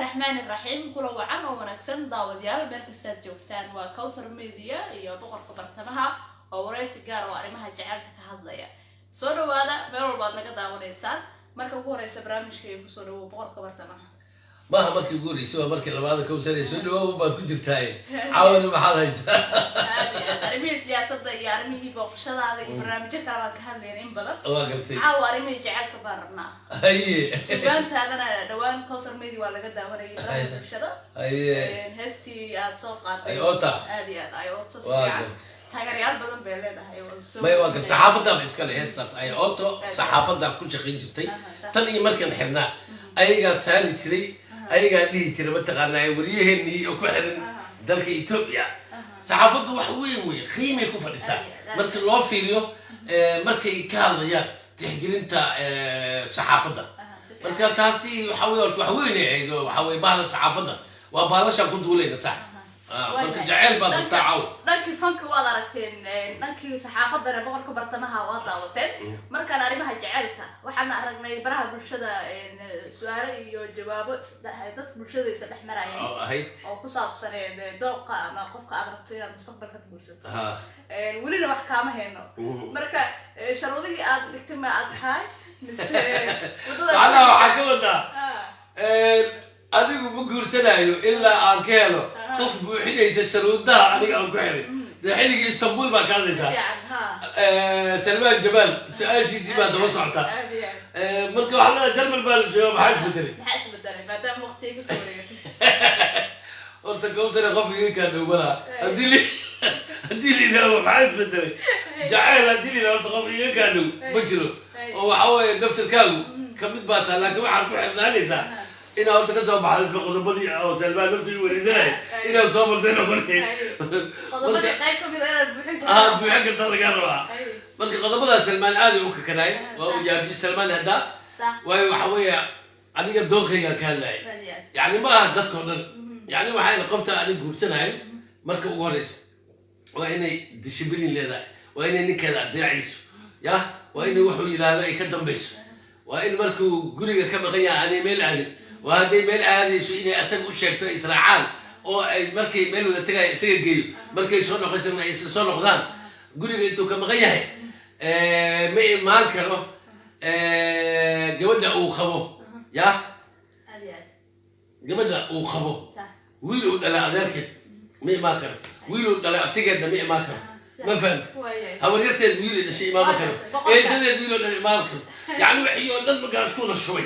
Raxmaani raxiim. Kula wacan oo wanaagsan, daawadayaal, meel kastaad joogtaan. Waa Cowthar Media iyo Boqorka Bartamaha oo wareysi gaar oo arrimaha jaceylka ka hadlaya. Soo dhawaada meel walba aad naga daawanaysaan. Marka ugu horeysa barnaamijka ee kusoo dhawow, Boqorka Bartamaha. Maaha markii ugu horreysay, waa markii labaada. Kowsar, soo dhawaaw baad ku jirtaaye, caawana maxaad haysaa? Aad iyo aad. Arrimihii siyaasadda iyo arrimihii booqashadaada iyo barnaamijyo kale baan ka hadlayna in badan. Waa gartay. Caawa arrimihii jaceylka baan rabnaa. Sugaantaadana dhawaan Cowthar Media waa laga daawanayay baraha bulshada. Heestii aad soo qaaday. Ay-oota. Aad iyo aad, Ay-ooto si Waa fiican. gartay. Taageerayaal badan bay leedahay oo soo May, waa gartay. Saxaafaddaaba iskale heestaas ay ooto, saxaafaddaa ku shaqayn jirtay. Aha, sax. Tan iyo markaan xirnaa ayagaa saari jiray, ayagaa dhihi jiray, mataqaanaa, waryaheenii oo ku xiran dalka Ethiopia. Saxaafaddu wax weyn wey, qiimay ku fadhisaa Aad iyo aad. marka loo fiiriyo markay ka hadlayaan tixgelinta saxaafadda. Aha, si fiican. Marka taasi waxa wey, horta wax weyn ay ahayd oo waxa wey bahda saxaafadda waa baalashaan ku duulayna, sax. Marka jaceyl baad rabtaa caw. Dhankii fanka waad aragteen, dhankii saxaafadana Boqorka Bartamaha waad daawateen. Markaan arrimaha jaceylka waxaan aragnay baraha bulshada su-aalo iyo jawaabo dadka bulshada isa dhex marayeen oo ahayd oo ku saabsaneed dooqa ama qofka aad rabto inaad mustaqbalka guursato. Welina wax kaama hayno. Marka sharuudihii aad dhigtay ma aad tahay mise waddada? Macnaha waxaa ka wadaa anigu ma guursanayo ilaa aan ka helo qof buuxinaysa sharuudaha aniga aan ku xiray. Dee xilligii Istanbul baa ka hadlaysaa. Fiican ha. Salmaan Jamaal su-aashiisii baa daba socota. Aad iyo aad. Marka waxaa leedahay Jarmal baa la jooga, maxaa isbedelay? Maxaa isbedelay maadaama waqtiga kasoo wareegatay? Horta Kowsare, qofka iga kaa dhowmalaa haddii la yidhahdo maxaa isbedelay jacayl, haddii la yidhahdo, horta qof iga kaa dhow ma jiro. Oo waxa weeye naftirkaagu kamid baa taa, laakiin waxaad ku xirnaanaysaa inaa horta ka soo baxda isla qodobadii oo Salmaan markuu i wareysanayo inaad soo martay noqonay. Qodobadii qayb ka mid a inaad buuxin Ah, karto. Buuxin karta lagaa rabaa. Marka qodobadaas Salmaan aaday u kakanaay, waa uu yaabiyey Salmaan haddaa. Waayo waxa weeye aniga dooqaygaan ka hadlayay. Aad iyo aad. Yani ma aha dadka o dhan, yani waxay qofta anig guursanahay marka ugu horeysa waa inay discipline leedahay, waa inay ninkeeda adeecayso, ya waa inay wuxuu yidhaahdo ay ka dambayso, waa in markuu guriga ka maqan yahay aanay meel aadin, waa hadday meel aadayso inay asaga u sheegto, ay israacaan oo ay markay meel wada tegaya isaga geeyo, markay soo noqoysana ay isla soo noqdaan. Guriga intuu ka maqan yahay ma imaan karo gabadha uu qabo, ya Aad iyo aad. gabadha uu qabo wiil uu dhalay adeerkeed ma imaan karo, wiil uu dhalay abtigeedna ma imaan karo. Ma fahamti? Habaryarteed wiil ay dhashay imaama karo. Boqorka. Eedadeed wiil oo dhan imaama karo. Yacni wixii oo dhan markaan isku wada shubay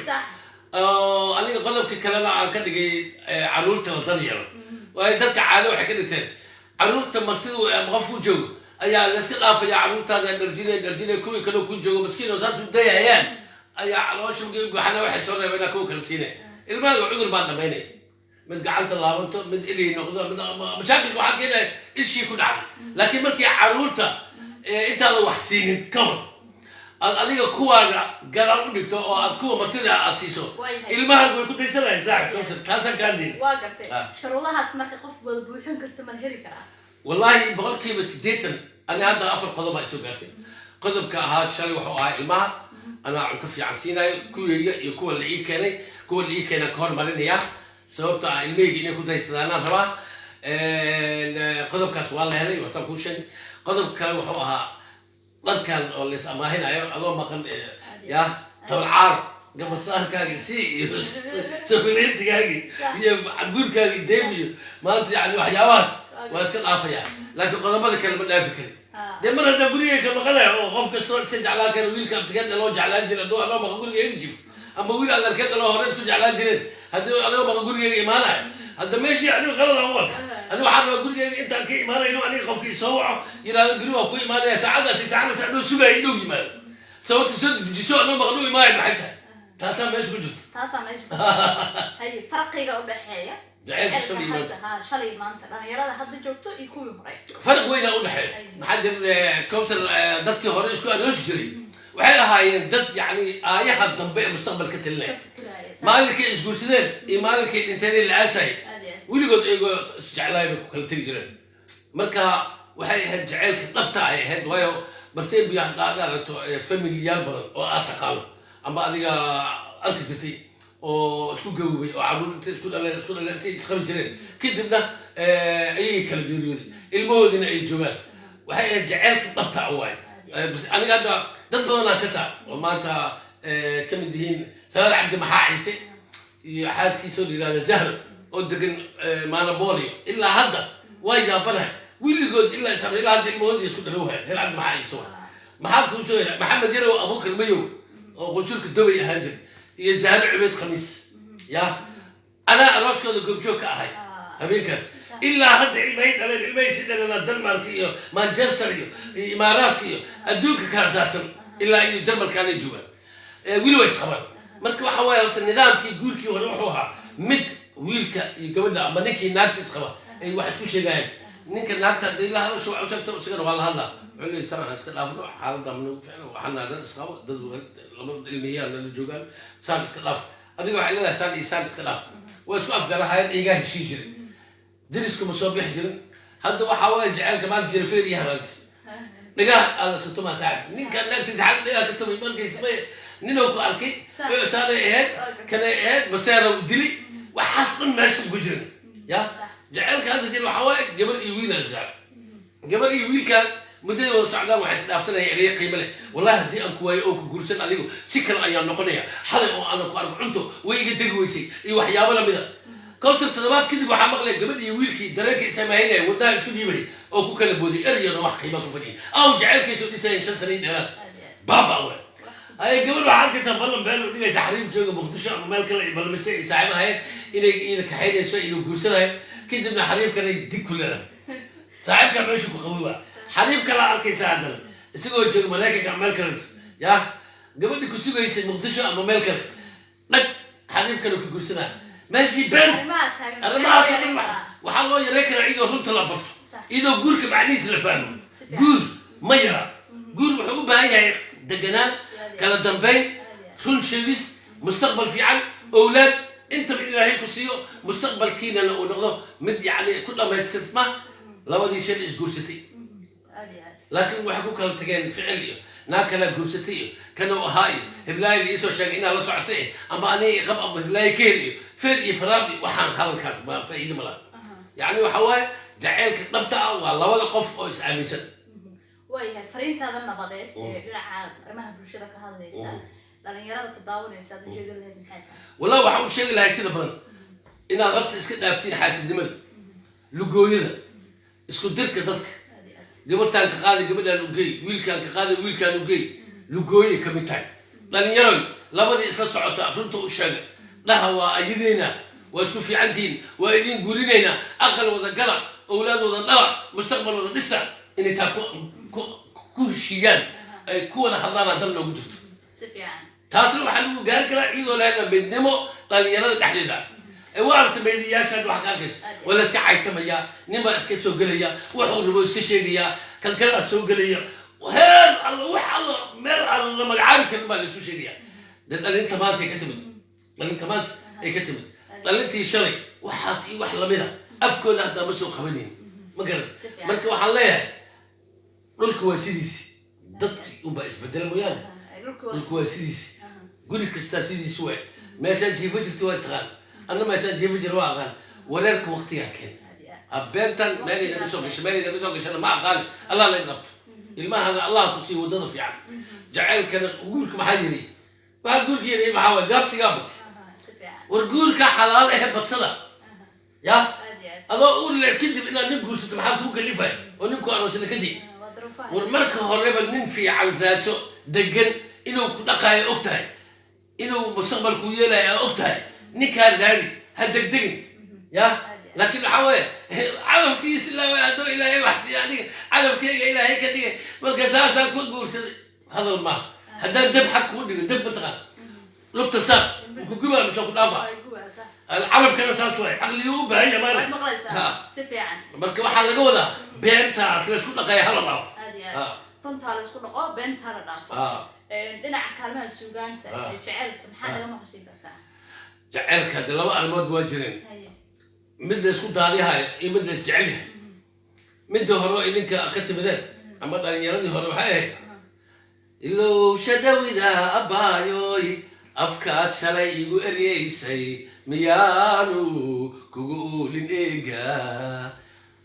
oo aniga qodobka kalena aan ka dhigay carruurta la daryeelo, waayo dadka caado waxay ka dhigteen carruurta martidu ama qofku joogo ayaa la iska dhaafaya. Carruurtaada dharjinay dharjinay, kuwii kale ku joogo maskiin oo saas u dayayaan ayaa caloosha buuxana, waxay soo reebeen kuwa kale siinaya. Ilmahaaga cudur baa dhamaynaya, mid gacanta laabanto, mid ilii noqdo, mid mashaakilka waxaa keenaya ishii ku dhacday. Laakiin markii carruurta intaadan wax siinin ka hor aad adiga kuwaaga gadaal u dhigto oo aad kuwa martida aad siiso, ilmahan way ku daysanayaan, saaxib. Taasaan ka hadlayna. Waa gartay. Sharuudahaas marka qof wada buuxin karta ma la heli karaa? Wallaahi 80% ani hadda afar qodob baa isoo gaartay. Qodobka ahaa shalay wuxuu ahaa ilmaha anaa cunto fiican siinayo, kuweyga iyo kuwa la ii keenay. Kuwa la ii keenaan ka hormarinaya, sababta ah ilmahayga inay ku daysadaanaan rabaa. Qodobkaas waa la helay, wataan kuu sheegay. Qodob kale wuxuu ahaa dharkan oo la is amaahinayo adoo maqan, ya tabcaar gabasaarkaagi si iyo safileyntigaagi iyo guurkaagi deem iyo maanta, yani waxyaabahaas waa iska dhaafaya, laakiin qodobada kale ma dhaafi karin. Dee mar haddaa gurigay ka maqanaya oo qof kastoo iska jeclaan kara, wiilka abtigeedna loo jeclaan jiray hadduu anoo maqan guriga iga jifo, ama wiil adeerkeedna loo hore isku jeclaan jireen haddii anigoo maqan gurigayga imaanayo, hadda meeshii aniga qalada u arka. Aniga waxaan rabaa gurigayga intaan ka imaanayo inuu aniga qofka isoo waco, yidhahdo guri waa ku imaanaya saacadaasi saacadaas, anoo sugaya inuu yimaado. Sababta soo dejiso anoo maqan u imaayo maxay tahay? Taasaa meesha ku jirto. Taasaa meesha ku haye. Farqiga u dhexeeya jacaylka shalay hadda maanta. Ha, shalay maanta, dhalinyarada hadda joogto iyo kuwii hore. Farq weynaa u dhexeeya. Maxaa jira, Cowthar? Dadkii hore isku aroosi jiray waxay ahaayeen dad yacni aayaha dambe ee mustaqbalka talinaya. Ka fikiraya. Maalinkay isguursadeen iyo maalinkay dhinteen ee la aasayay Aad iyo aad. weligood iyagoo isjeclaay bay ku kala tegi jireen. Marka waxay ahayd jacaylka dhabta ay ahayd, waayo marsebiya hadda aad aragto familiyaal badan oo aad taqaano ama adiga arki jirtay. Oo isku gawbay oo carruur intay isku dhaleen, isku dhaleen, intay isqabi jireen, kadibna ayagay kala geeriyooday, ilmahoodina ay joogaan. Waxay ahayd jaceylka dhabta ah waaye. Bas aniga hadda dad badanaa ka saar oo maanta ka mid yihiin Salaad Cabdi Maxaa Ciise iyo xaaskiisoo la yihahda Zahra oo degan Maanaboolio. Ilaa hadda waa yaabanahay, wiligood ilaa isla ilaa hadda ilmahoodii isku dhalowhay. Reer Cabdi Maxaa Ciise waay. Maxaa kuu soo yahay? Maxamed Yarow Abuukar Mayow oo qunsulka Dubay ahaan jiray iyo Zahro Cubeyd Khamiis ya anaa arooskooda goobjoog ka ahay habeenkaas. Ilaa hadda ilmahay dhaleen, ilmahay si dhaleen, Denmark iyo Manchester iyo Imaaraadka iyo adduunka kala daadsan, ilaa iyo Jarmalkaanay joogaan. Wili way isqabaan. Marka waxa waaye, horta nidaamkii guurkii hore wuxuu ahaa mid wiilka iyo gabadha ama ninkii naagta isqaba ay wax isku sheegayaan. Ninka naagta hadday la hadasho, wax u sheegto, isagana waa la hadlaa. Wuxuu leeyahay, "Saan aan iska dhaafno, xaaladda ma nagu fiicno, waxaana dad isqabo, dad laba ilmihiyaa nala joogaan, saan iska dhaaf." Adiga waxay leedahay, "Saan iyo saan iska dhaaf." Waa isku afgarahayeen, iyagaa heshii jiray, deriskuma soo bixi jirin. Hadda waxaa waaye jaceylka maanta jira feer iyo haraanti dhigaha alla isku tumaa, saaxib. Ninka naagtiisa xal dhigaha ka tumay markiis may ninuu ku arkay, saanay ahayd, kanay ahayd, maseera u dili, waxaas dhan meesha ku jirin. Ya jaceylka hadda jira waxaa waaye gabar iyo wiil aan gabar iyo wiilkaan muddada wada socdaan, waxay isdhaafsanayaan ereyo qiimo leh. "Wallahi haddii aan ku waayo oo ku guursan, adigu si kale ayaan noqonaya. Xalay oo aanan ku arko, cunto way iga degi weysay," iyo waxyaabo lamida. Kowsar, toddobaad kadib waxaa maqlaya gabadh iyo wiilkii dareenka isamaynaya, waddaha isku dhiibay oo ku kala booday, ereyona wax qiimo ku fadhiya aw jaceylkiisu dhisayeen 5 sano dheeraad baaba we. Ay gabadh waxaa arkaysaa ballan been u dhigaysa xariif jooga Muqdisho ama meel kale ay balmisay, ay saaxiib ahayd, inay iyada kaxaynayso, inuu guursanayo, kadibna xariifkan ay dig ku leedahay. Saaxiibka meesha ku qaboy waa xariif kalaa arkaysa haddana isagoo jooga Maraykanka ama meel kale. Ya gabadhii ku sugaysay Muqdisho ama meel kale, dhag, xariif kale ku guursanaya meeshii been. Arrimaha taagan. Arrimahaas oo dhan waxaa loo yareyn karaa iyadoo runta la barto, iyadoo guurka macnihiisa la fahmo. Guur ma yara, guur wuxuu u baahan yahay deganaan, kala dambayn, run sheegis, mustaqbal fiican, owlaad intaba Ilaahay ku siiyo, mustaqbalkiinana uu noqdo mid yacni ku dhammaystirma labadii shan isguursatay. Aad iyo aad. Laakiin waxay ku kala tageen ficil iyo naag kalaa guursatay iyo kanuu ahaa iyo hiblaayo liisoo sheegay inaa la socotay, ama aniga qab ama hiblaayo ka hel iyo feer iyo faraar iyo waxaan hadalkaas ma faa'iido ma laha. Yacni waxa waaye, jaceylka dhabta ah waa labada qof oo is aaminsan. Waayahay, fariintaada nabadeed ee dhinaca arrimaha bulshada ka hadlaysa, dhalinyarada ku daawanaysa aad u sheegi lahayd maxay tahay? Wallahi waxaan u sheegi lahay sida badan inaad horta iska dhaaftiin xaasidnimada, lugooyada, isku dirka dadka. Aad iyo aad. Gabartaan ka qaaday gabadhaan ugeey, wiilkaan ka qaaday wiilkaan ugeey, lugooyay ka mid tahay. Dhalinyaroy, labadii isla socota runta u sheega, dhaha waa ayadeyna, waa isku fiicantihiin, waa idin guurinaynaa, aqal wada gala, owlaad wada dhala, mustaqbal wada dhista. Inay taa ku heshiiyaan, ay ku wada hadlaanaa dal noogu jirto. Si fiican. Taasna waxaa lagu gaari karaa iyadoo lahayn midnimo dhalinyarada dhexdeeda. Ee waa aragta meediyaasha hadda wax ka arkayso, waa la iska caytamaya, nin baa iska soo gelaya, wuxuu rabo iska sheegaya, kan kalea soo gelaya, heer alla wax alla meel aan la magacaabi karin baa laisu sheegaya. Dee dhalinta maanta ay ka timid, dhalinta maanta ay ka timid, dhalintii shalay waxaas iyo wax lamida afkooda haddaa ma soo qabanayn, ma garan. Si fiican. Marka waxaan leeyahay, dhulka waa sidiisi, dadki unbaa isbedela mooyaane. Dhulka waa Dhulku waa sidiisi, guri kastaa sidiisi waay. Meeshaan jiifo jirta waa taqaan, anna meeshaan jiifo jira waa aqaan. Wareerka waqtigaa keen. Aad iyo aad. Habeentan meelay naga soo gashay, meelay naga soo gashana ma aqaani. Allah laga qabto, ilmahana Allah tusiyo waddada fiican. Jaceylkana guurka maxaa yiri? Waxaa guurka yiri maxaa waay? Gaabsigaa batay. Si fiican. War guurka xalaal ehe badsada ya. Aad iyo aad. Adoo uur le kadib inaad nin guursato maxaa kuu kalifaya oo ninku aroosina kasii? Waa daruufaha. War marka horeba nin fiican raadso, degan, inuu ku dhaqaayo og tahay, inuu mustaqbal kuu yeelayo aa og tahay. Ninkaa raadi, ha degdegin ya. Laakiin waxaa weeye, calafkiisa ilaa hadduu Ilaahay wax siiya, aniga calafkeyga Ilaahay ka dhigay, marka saasaan ku guursaday, hadal maaha. Haddaan deb xag kuu dhigo, deb mataqaan, lugta saar, ku gubaa mise ku dhaafa? Waa guba, sax. Calafkana saas waay, caqliguu u baahan yahay. Waad maana maqlaysaa. Si fiican. Marka waxaa laga wadaa beentaas la isku dhaqaya hala dhaafo. Aad iyo aad, runtaa la isku dhaqo, beentaa la dhaafo. Dhinaca kaalmaha suugaanta ee jaceylka maxaa naga maqashiin kartaa? Jaceylka hadde laba arrimood waa jireen. Haye. Mid la isku daadihayo iyo mid la isjecel yahay. Midda hore oo idinka ka timideen ama dhalinyaradii hore waxay ahayd, "Ilowsha dhawida abbaayoy." Afkaad shalay igu eryeysay miyaanu kugu uulin eega?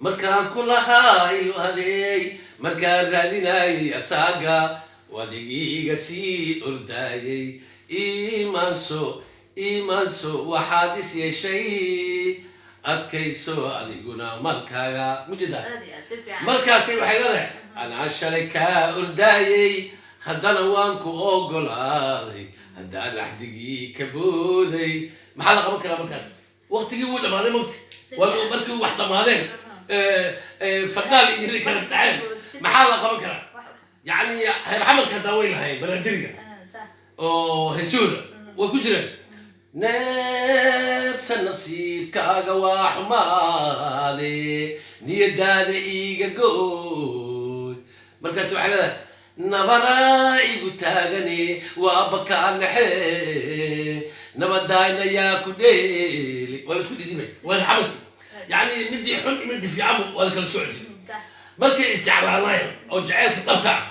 Markaan ku lahaa ilo adeey, markaan raadinayay asaaga, wadigiiga sii ordaayay. Iimaanso, iimaanso, waxaad is yeeshay, adkayso adiguna markaaga mujida. Aad iyo aad, si fiican. Markaasi waxay leedahay: anaa shalay kaa ordaayay, haddana waan ku ogolaaday, haddaan axdigii ka booday, maxaa la qaban karaa? Markaas waqtigii wuu dhamaaday, mogti. Markii wax dhammaadeen, fadhaal iyo kala dhaceen, maxaa la qaban karaa? Yacni heer xamalka haddaa way lahayn banaadiriga oo heesooda way ku jireen. Neebsa nasiibkaaga waa xumaade, niyadaada iiga gooy. Markaas waxay leedahay: nabaraa igu taagane, waa bakaanaxe, nabadaayna yaa ku dheeli. Waa la isku dhidhibay, waa xamalkii. Yacni midii xun iyo midii fiican waa la kala socdi. Markay isjeclaanayaan oo jaceylka dhabta ah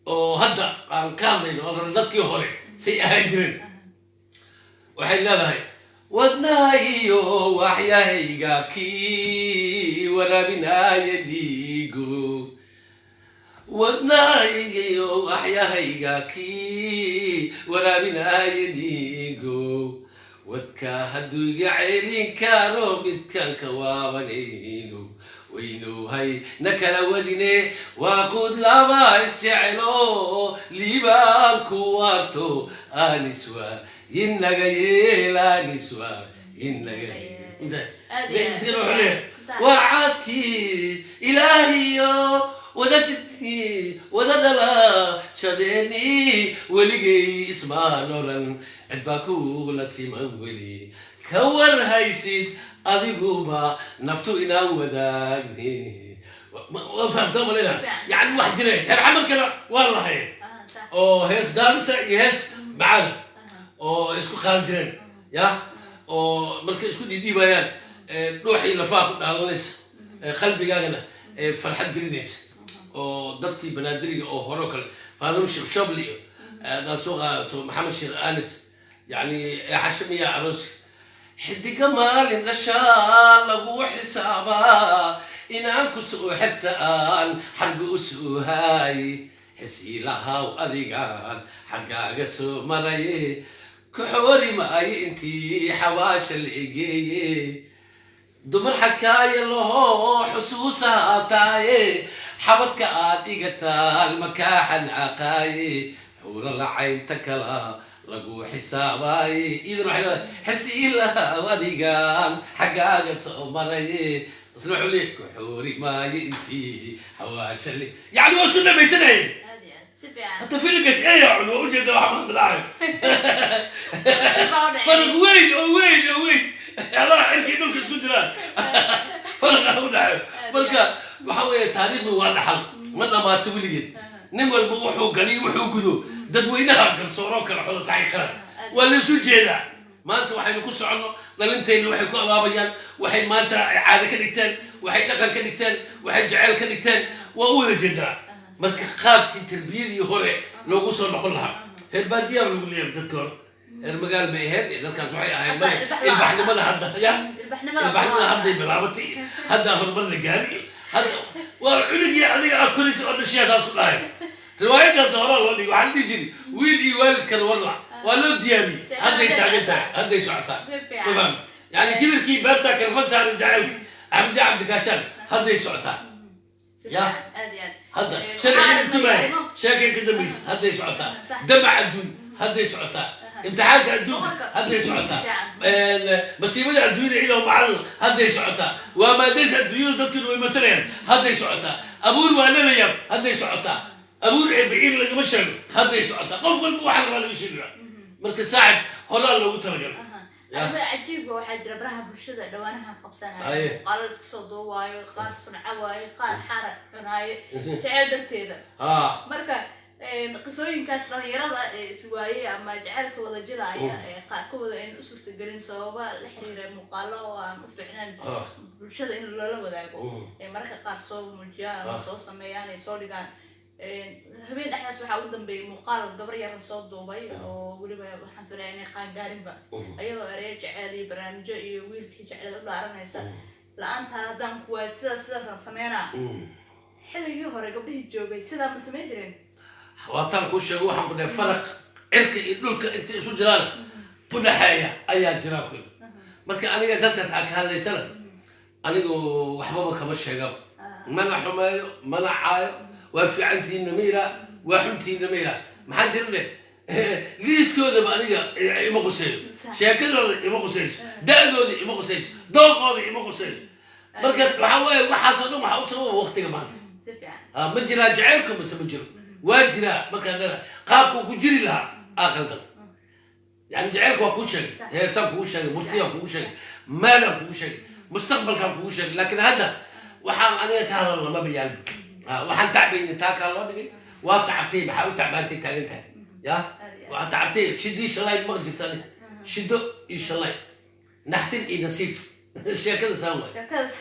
oo hadda aan ka hadlayno oo rabno dadkii hore say ahaan jireen, waxay leedahay: wadnaha iyo waxyahayga kii waraabinaaya dhiigo, wadnahayga iyo waxyahayga kii waraabinaaya dhiigo, wadka hadduu iga celin karo midkaan ka waabanayno, waynuhay na kala wadine, waa quud laba isjecelo, liibaan ku waarto, aniswa inaga yeel, aniswa inaga yeel. Waa caadkii ilaahiyo wada jirkii wada dhalashadeeni, weligay ismaan oran cid baa kula siman, weli ka war haysid adiguba naftu inaan wadaagni. Waa fahamtaa malena? Yani wax jireen heer xamalkana waa lahayn oo hees daadisa iyo hees macaan oo isku qaadan jireen ya, oo markay isku dhiidhiibayaan dhuuxii lafaa ku dhaalanaysa, qalbigaagana farxad gelinaysa, oo dadkii banaadiriga oo hore oo kale, Faadimo Sheekh Shobli iyo haddaad soo qaadato Maxamed Sheekh Anis, yani xashamiya arooska, xidiga maalin dhashaa lagu xisaabaa, inaan ku soo xirta aan xarbi u soo haay, xisiilahaw adigaan xaggaaga soo maraye, ku xoori maayo intii xabaasha la egeeye, dumar xakaaya laho xusuusaha taaye, xabadka aad iga taal makaa xanaaqaaye, xuuro lacaynta kala lagu xisaabaaye. Iidan waxay leedahay: xisiilahaw adigaan xaggaaga soo maraye. Isna wuxuu leeyahay: ku xoori maayo intii xawaasha le. Yacni waa isku dhamaysanayeen. Aad iyo aad, si fiican. Hata filimkaas eeya cun waa ujeeda waxa maanta dhacayo, faraq weyn oo weyn oo weyn, allaha cirkii dhulka isku jiraan faraqa u dhaxeeyo. Marka waxa weeye taariikhdu waa dhaxal, ma dhamaato weligeed. Nin walba wuxuu galiyo, wuxuu gudo, dadweynaha garsooroo kale xola saxi karaan. Waa laysu jeedaa maanta waxaynu ku soconno. Dhalintayna waxay ku abaabayaan, waxay maanta caado ka dhigteen, waxay dhaqan ka dhigteen, waxay jeceyl ka dhigteen, waa u wada jeedaa. Marka qaabkii tarbiyadii hore loogu soo noqon lahaa, reer baadiyaa lagu leeyahay, dadka hore reer magaal bay ahayd. Dadkaas waxay ahayd Hadda ilbax ilbaxnimada hadda ya ilbaxnimada. Ilbaxnimada hadday bilaabatay, haddaa horumar la gaari, hadda waa cunugii adiga aad koraysa oo dhashiyaa saas ku dhahay. Riwaayadaasna horaa loo dhigay, waxaa la dhihi jiray wiil iyo waalidkan warlac waa loo diyaariyey, hadday taagan tahay, hadday socotaa. Si fiican. Ma fahamta? Yani kibirkii beertaa kalfan saaran, jacaylka Axmedi Cabdikaashaan hadday socotaa. Si Ya. fiican, aad iyo aad. Hadda waxaa sharci intumaay arrimo- sheekay ka dambaysa hadday socotaa. Sax. Damac adduun hadday socotaa, imtixaanka adduunka Boqorka. hadday socotaa, Fiican. masiibada adduunyada ilow macallin hadday socotaa, waa maadaysa adduunyada dadkuna way matalayaan hadday socotaa, abuur waa lalayaab hadday socotaa, abuur eebiciin lagama sheego hadday socotaa, qof walba waxa rabaa laga sheegaya. Marka saaxib, horaa loogu talagalay. Ya. Arrimaha cajiibka waxaa jira baraha bulshada dhawaanahan qabsanaya, muuqaalo la iska soo duubaayo, qaar sunca waaye, qaar xaara cunaaye jeceyl darteeda. Marka qisooyinkaas dhalinyarada ee iswaayey ama jaceylka wada jiraaya ee qaarkooda aynan u suurtagelin sababa la xiriira muuqaalo oo aan u fiicnayn bulshada in loola wadaago, ee mararka qaar soo muujiyaan ama soo sameeyaan ay soo dhigaan. Habeen dhexdaas waxaa ugu dambeeyay muuqaal gabar yar soo duubay, oo weliba waxaan filaya inay qaangaarinba, ayadoo ereyo jeceel iyo barnaamijyo iyo wiilkii jecleed u dhaaranaysa, la-aantaa haddaan ku waayo sidaas sidaasaan sameynaa. Xilligii hore gabdhihii joogay sidaa ma samayn jireen? Waataan kuu sheego, waxaan ku dhahay faraq cirka iyo dhulka inta isu jiraan u dhexeeya ayaa jira ku. Marka aniga dadkaas aa ka hadlaysana, anigu waxbaba kama sheegaba, mana xumeeyo, mana caayo. Waa fiicantihiinna ma iraa, waa xuntihiinna ma iraa. Maxaa jira leh, liiskoodaba aniga ima quseeyo, sheekadooda ima quseyso, da-dooda ima quseyso, dooqooda ima quseyso. Marka waxaa waaye, waxaasoo dhan waxaa u sababa waqtiga maanta. Si fiican. Ha, ma jiraa jacaylku mase ma jiro? Waa jiraa. Markaa dada qaabkuu ku jiri lahaa aa qaldan. Yani jacaylka waa kuu sheegay, heesaan kugu sheegay, murtiyaan kugu sheegay, maalaan kugu sheegay, mustaqbalkaan kugu sheegay. Laakiin hadda waxaan aniga ka hadalna maba yaalba. Ha, waxaan tacbayni taa kaa loo dhigay. Waa tacabtay, maxaa u tacbaantay taagan tahay ya? Waa tacabtay. Shidii shalay maqli jirta adiga, shido iyo shalay, naxtin iyo nasiib, sheekada saan waay. Sheekadaas.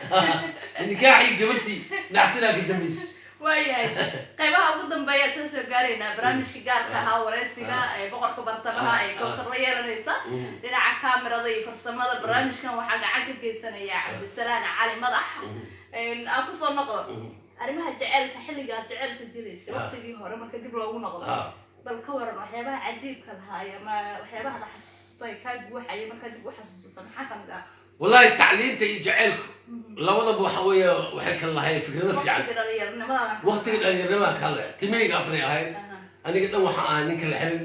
Nikaaxii gabartii naxtinaa ka dambaysa. Waayahay, qaybaha ugu dambeeya isla soo gaaraynaa barnaamijka gaarka ahaa, wareysiga ee boqorka bartamaha ee Kowsar la yeelanaysa. Dhinaca kaamirada iyo farsamada barnaamijkan waxaa gacan ka geysanaya Cabdisalaan Cali Madax. Aan kusoo noqdo arrimaha jaceylka. Xilligaad jaceylka dilaysay, waqtigii hore marka dib loogu noqdo, bal ka waran waxyaabaha cajiibka lahaay ama waxyaabaha la xasuustay kaa guuxaya markaa dib u xasuusato, maxaa kamid ah? Wallahi, tacliinta iyo jaceylku labadaba waxa weeye waxay kala lahayn fikrado fiican. Waqtiga dhalinyaronimada. Waqtiga dhalinyaronimada ka hadlaya, timahayga afray ahayd. Aniga dhan waxaan ahaa ninka la xirin,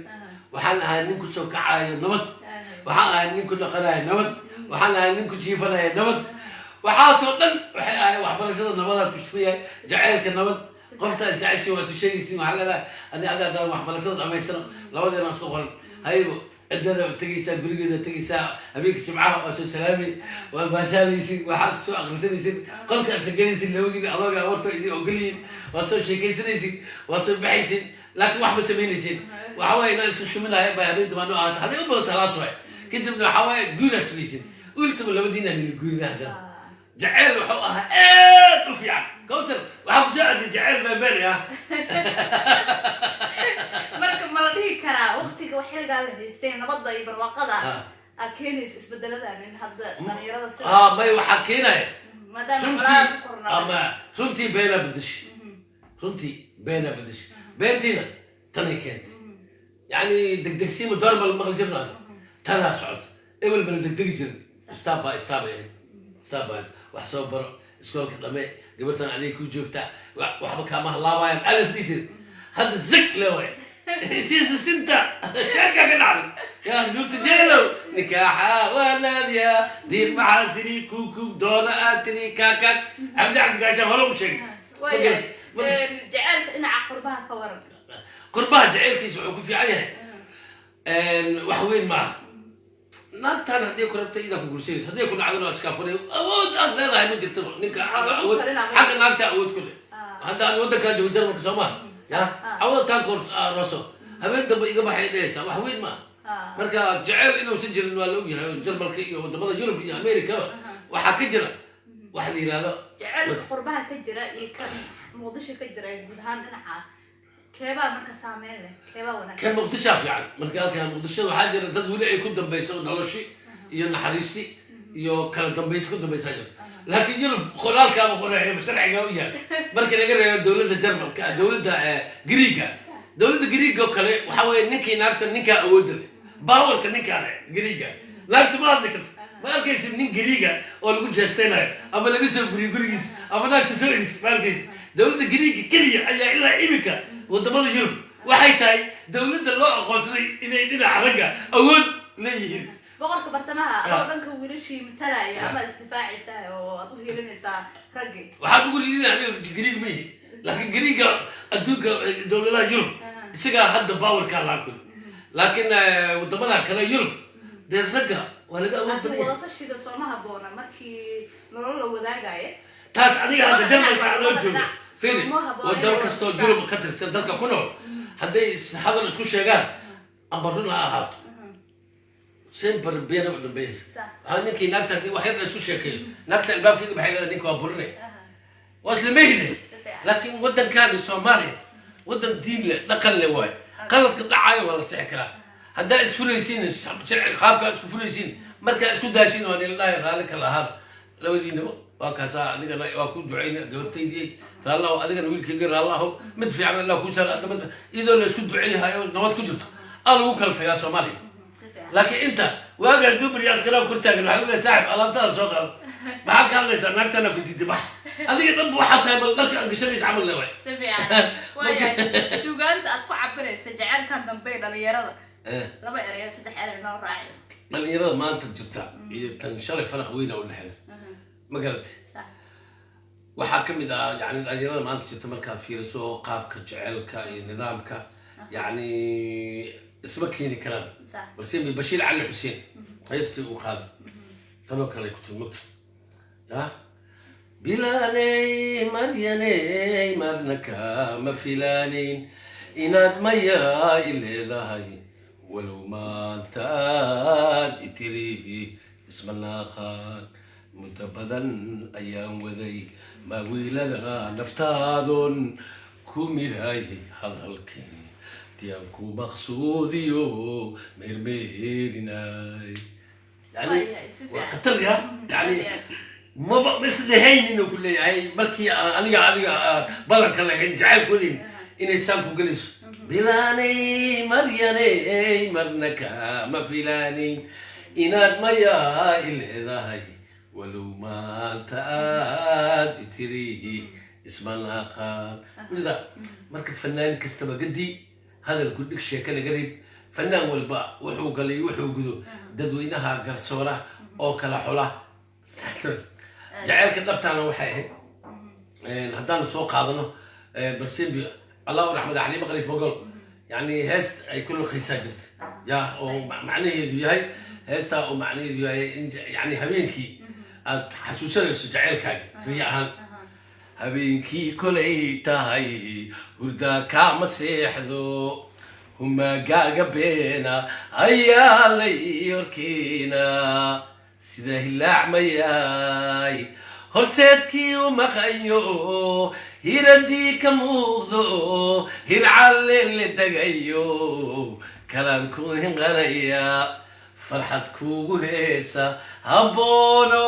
waxaan ahaa nin kusoo kacayo nabad, waxaan ahaa nin ku dhaqanayo nabad, waxaan ahaa nin ku jiifanayo nabad. Waxaasoo dhan waxay ahay waxbarashada nabadaa ku shufan yahay, jaceylka nabad. Qofta aad jeceshay waa isu sheegaysin, waxaa leedahay ani ada haddaan waxbarashada dhamaysano labadeena isku qoran haybo. Ciddada tegaysaa, gurigeeda tegaysaa, habeenka jimcaha waa soo salaamay, waa baashaalaysin, waxaa isku soo akrisanaysin, qolka isla gelaysin labadiina, adooga warto idin ogolyihin, waa soo sheekaysanaysin, waa soo baxaysin, laakiin wax ma samaynaysin. Waxa waaye inaa isu shuminaaya bay habeen dambaan u ahaato, hadday u badato halaas waay. Kadibna waxaa waaye guuraad sugaysin, ultaba labadiina nila guurina. Haddana jaceyl wuxuu ahaa aad u fiican. Kowtar, waxaa kusoo aaday jaceyl baabaali ah. Marka ma la dhihi karaa waqtiga wax xilligaa la haystay, nabadda iyo barwaaqada aa keenaysa isbedeladan in hadda dhalinyarada sida May, waxaa keenaya maadaama runtii colaad ku kornaa? Ama runtii beenaa bedeshay, runtii beenaa bedeshay, beentiina tanay keentay. Yani degdegsiima doormal maqli jirna, tanaa socoto. Ebel bala degdegi jirin, step by step ay ahayd, step by wax soo baro, iskoolka dhame, gabartan adiga ku joogta, waxba kaama halaabayaan alas dhihi jirin. Hadda zig le waay, siisa sinta sheekaa ka dhacday yaa Nuurta Jeelow, nikaaxa waa naadiya diiq maxaa siri kuukug doona aad tiri kaakak. Cabdi Cabdi Gaashaan hore u sheegay. Waayahay, jaceylka dhinaca qurbaha ka waran? Qurbaha jaceylkiisa wuxuu ku fiican yahay wax weyn maaha. Naagtaan hadday ku rabtay inaad ku guursanayso, hadday ku dhacdana waa iskaa furay. Awood aad leedahay ma jirtaba. Ninka xagga Lagu awood talinaa. Xagga naagta awood ku leh. Hadda aad waddankaa joogo, Jarmalka, soo maha ya? Awood taan ku arooso, habeen dambe iga baxay dhehaysaa, wax weyn maaha. Marka jaceyl inuusan jirin waa la ogyahay, oo Jarmalka iyo wadamada Yurub iyo Amerikaba waxaa ka jira waxa la yihahdo Jaceylka qurbaha ka jira iyo kan Muqdisho ka jira guud ahaan, dhinaca keebaa marka saameyn leh, keebaa wanaagsan? Kan Muqdishaa fiican. Marka halkan Muqdisho waxaa jira dad weli ay ku dambayso noloshi iyo naxariisti iyo kala dambaynta ku dambaysaa jira, laakiin Yurub qoraalkaaba qoreeyo, sharciga u yahay. Marka laga reebo dowladda Jarmalka, dowladda Griiga, dowladda Griiga oo kale, waxaa weeye ninkii naagta ninkaa awoodda leh, powerka ninkaa leh Griiga, naagta ma hadli karto. Ma arkaysid nin Griiga oo lagu jeestaynayo ama laga soo guriyo gurigiis ama naagta soo eris, ma arkaysid. Dowladda Griiga keliya ayaa ilaa imika wadamada Yurub waxay tahay dowladda loo aqoonsaday inay dhinaca ragga awood leeyihiin. Boqorka bartamaha, adoo dhanka wiilashii matalaya ama isdifaacaysa oo aad u hiilinaysaa raggii? Waxaan ugu liilina aniga Griig ma yihi, laakiin Griiga adduunka dowladaha Yurub isagaa hadda powerkaa laakun, laakiin wadamada kale Yurub dee ragga waa laga awood Laakiin badan yahay. Wadatashiga sooma haboona markii nolol la wadaagaya? Taas adiga hadda Labada Jarmalka dhinac, loo labada joogo dhinac. firi Sooma haboona wadan inay kastoo wada Yurub ka tirsan dadka ku nool hadday hadal isku sheegaan amba run ha ahaato, semper biyana u dambaysa. Waxaa ninkii naagta haddii wax yar la isku sheekeeyo, naagta albaabkayga baxay leedahay, ninka waa burinaya, waa isla mehine. Si fiican. Laakiin waddankaaga Soomaaliya Waddan diin leh, dhaqan leh waaye. Qaladka dhacayo waa la sixi karaa. Haddaa isfuraysiin, sharci qaabkaa isku furaysiin, markaa isku daashiin, waa nila dhahay raalli kala ahaada labadiinaba. Waa kaasaa, adigana waa ku ducayna gabartaydii, raalli aho, adigana wiilkayga raalli aho, mid fiican Allah kuu sahla. Adda mid iyadoo la isku duceeyahayo nabad ku jirto aa lagu kala tagaa Soomaaliya. Si fiican. Laakiin inta waaga hadduu baryo askaraha kor taagan, waxaa leeyahay, "Saaxib, alaabtaada soo qaado. Maxaa ka hadlaysaa? Naagtana ku diiday, bax." Adiga dhanba waxaa tahay bal dharka aan gashanaysa camal le waay. Si fiican. Waayahay, suugaanta aad ku cabiraysa jaceylkan dambe ee dhalinyarada, laba erayo, saddex erey noo raaciyo. Dhalinyarada maanta jirta iyo tan shalay faraq weyna u dhexeeya, ma garatay? Sax. Waxaa ka mid ah, yani, dhalinyarada maanta jirta markaad fiiriso qaabka jaceylka iyo nidaamka, yani, isma keeni karaan. Balse Bashiir Cali Xuseen heystii uu qaaday tanoo kale ku tiri mogta ya bilaaney maryaney, marna kama filaanayn inaad mayaa i leedahay, walow maantaad itiri isma naaqaan. Muddo badan ayaan waday maawiilada naftaadon ku miray hadalkii diyaan ku maqsuudiyo meermeerinay. Yani Waayahay, si waa fiican. Qatar ya, yani, maba mislahayn inuu ku leeyahay markii aan aniga adiga ballanka lahayn jacaylkoodin inay saan ku gelayso. Bilaanay maryaney, marna kama filaanayn inaad mayaa i leedahay, walow maanta aad itiri isma naaqaan. Mida marka fanaan kastaba gadi hadalku dhig, sheeka laga rib. Fanaan walba wuxuu galay, wuxuu gudo, dadweynaha garsoora oo kala xula. Jaceylka dhabtaana waxay ahayd, haddaanu soo qaadano barsembi, Allah u raxmada, Xaliimo Khaliif Mogol, yani, heest ay ku luqaysaa jirta ya oo macnaheedu yahay, heestaa oo macnaheedu yahay in yani habeenkii aad xasuusanayso jaceylkaaga riya ahaan. Habeenkii kolay tahay hurdaa kaama seexdo, humaagaaga beena ayaa lay horkeena, sida hilaacmayaay horseedkii u maqayo, hiradii ka muuqdo, hircalle la degayo, kalaan ku hinqanaya, farxad kuugu heesa, haboono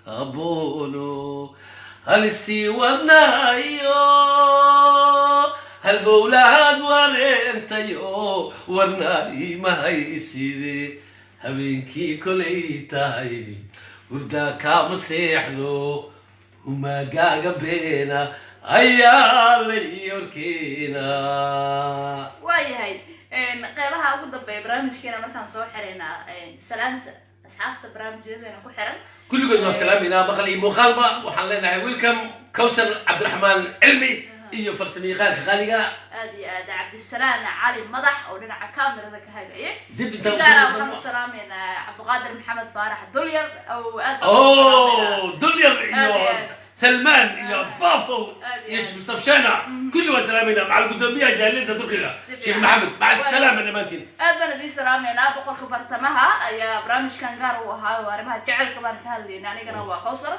haboono, halistii wadnahayo halbowlahaad wareentayo, warnaa imahayside. Habeenkii kolay tahay hurdaa kaama seexdo, humaagaaga beena ayaa lay horkeena. Waayahay, qeybaha ugu dambeeya barnaamijkeena markaan soo xiraynaa, salaanta asxaabta barnaamijyadeena ku xiran. Kulligood waa salaaminaa, maqal iyo muuqaalba. Waxaan leenahay welcome Kawsar Cabdiraxmaan Cilmi iyo farsamayaqaanka qaaliga. Aad iyo aad, Cabdisalaan Cali Madax oo dhinaca kamerada ka hagaya. Dib Si intaan gaara waxaan u salaameynaa Cabdiqaadir Maxamed Faarax Dulyar oo aad baan u salaameynaa. Oh, Dulyar iyo Aad iyo aad. Salmaan iyo Bafo Aad iyo iyo aad. Mustafa Shana, kulli waa salaamayna, maca gudoomiyaha jaaliyadda Turkiga Si Sheekh fiican. Maxamed. Maca salaama dhammaantiin. Aad baan idiin salaameynaa. Boqorka bartamaha ayaa barnaamijkan gaar u ahaa oo arrimaha jacaylka baan ka hadlayna. Anigana waa Kawsar.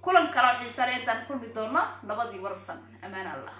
Kulan kale oo xiisa leh intaan kulmi doono, nabadii warsan, amaan Allah.